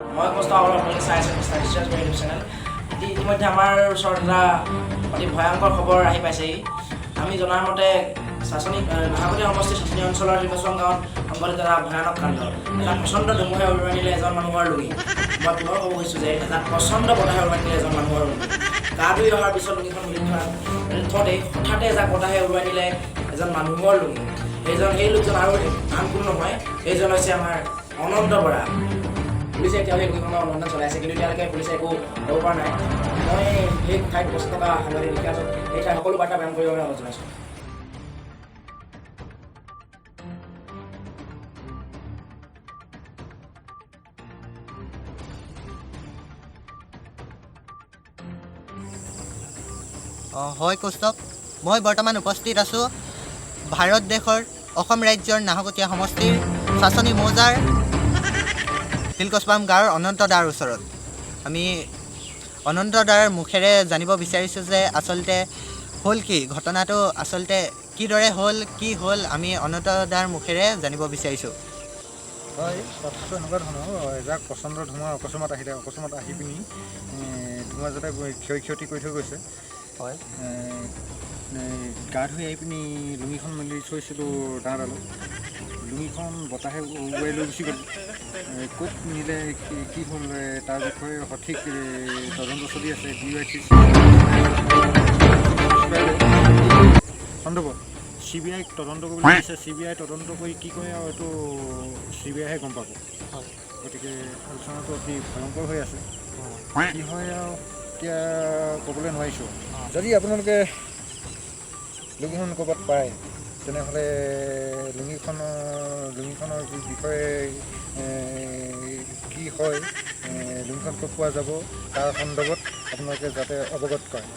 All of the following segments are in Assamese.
মই কষ্ট আৰু আপোনালোকে চাই আছে মিষ্টাৰ বিশ্বাস ইউটিউব চেনেল। ইতিমধ্যে আমাৰ ওচৰত এটা অতি ভয়ংকৰ খবৰ আহি পাইছেহি। আমি জনাৰ মতে চাচনি নাহৰকটীয়া সমষ্টিৰ চাচনি অঞ্চলৰ শিৱচং গাঁৱত সংঘটিত এটা ভয়ানক কাণ্ড। এটা প্ৰচণ্ড ধুমুহাই উৰুৱাই নিলে এজন মানুহৰ লুঙি। মই পুনৰ ক'ব খুজিছোঁ যে এটা প্ৰচণ্ড বতাহে উৰুৱাই নিলে এজন মানুহৰ লুঙি। গা ধুই অহাৰ পিছত লুঙিখন মেলি থওঁতেই হঠাতে এজাক বতাহে উৰুৱাই নিলে এজন মানুহৰ লুঙি। সেই লোকজন আৰু আন কোনো নহয়, সেইজন হৈছে আমাৰ অনন্ত বৰা। পুলিচে এতিয়াও সেই লুঙিখনৰ অনুসন্ধান চলাই আছে, কিন্তু এতিয়ালৈকে পুলিচে একো ক'ব পৰা নাই। মই সেই ঠাইত উপস্থিত থকা সাংবাদিক বিকাশক এই ঠাইৰ সকলো বাৰ্তা প্ৰেৰণ কৰিবৰ বাবে অনুৰোধ জনাইছোঁ। হয় কৌস্তভ, মই বৰ্তমান উপস্থিত আছোঁ ভাৰত দেশৰ অসম ৰাজ্যৰ নাহৰকটীয়া সমষ্টিৰ চাচনি মৌজাৰ শিলকছবাম গাঁৱৰ অনন্ত দাৰ ওচৰত। আমি অনন্ত দাৰ মুখেৰে জানিব বিচাৰিছোঁ যে আচলতে হ'ল কি ঘটনাটো, আচলতে কিদৰে হ'ল, কি হ'ল, আমি অনন্ত দাৰ মুখেৰে জানিব বিচাৰিছোঁ। হয়, কথাটো এনেকুৱা ধৰণৰ, এজাক প্ৰচণ্ড ধুমুহা অকস্মাত আহিলে। অকস্মাত আহি পিনি ধুমুহা যাতে ক্ষয় ক্ষতি কৰি থৈ গৈছে। হয়। গা ধুই আহি পিনি লুঙিখন মেলি থৈছিলোঁ ডাঁহডালত, লুঙিখন বতাহে উৰুৱাই লৈ গুচি গ'ল। ক'ত নিলে, কি হ'ল, তাৰ বিষয়ে সঠিক তদন্ত চলি আছে। ডি ৱাই থ্ৰী সন্দৰ্ভত চি বি আইক তদন্ত কৰিবলৈ দিছে। চি বি আই তদন্ত কৰি কি কৰে আৰু এইটো চি বি আইহে গম পাব। গতিকে আলোচনাটো অতি ভয়ংকৰ হৈ আছে। কি হয় আৰু এতিয়া ক'বলৈ নোৱাৰিছোঁ। যদি আপোনালোকে লুঙিখন ক'ৰবাত পায়, তেনেহ'লে লুঙিখনৰ বিষয়ে কি হয়, লুঙিখন ক'ত পোৱা যাব তাৰ সন্দৰ্ভত আপোনালোকে যাতে অৱগত কৰে।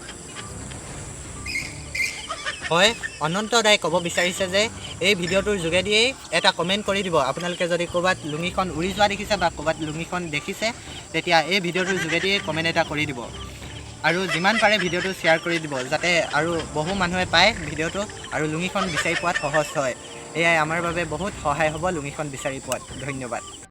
হয়, অনন্ত দাই ক'ব বিচাৰিছে যে এই ভিডিঅ'টোৰ যোগেদিয়েই এটা কমেণ্ট কৰি দিব। আপোনালোকে যদি ক'ৰবাত লুঙিখন উৰি যোৱা দেখিছে বা ক'ৰবাত লুঙিখন দেখিছে, তেতিয়া এই ভিডিঅ'টোৰ যোগেদিয়েই কমেণ্ট এটা কৰি দিব আৰু যিমান পাৰে ভিডিঅ'টো শ্বেয়াৰ কৰি দিব, যাতে আৰু বহু মানুহে পায় ভিডিঅ'টো আৰু লুঙিখন বিচাৰি পোৱাত সহজ হয়। এয়াই আমাৰ বাবে বহুত সহায় হ'ব লুঙিখন বিচাৰি পোৱাত। ধন্যবাদ।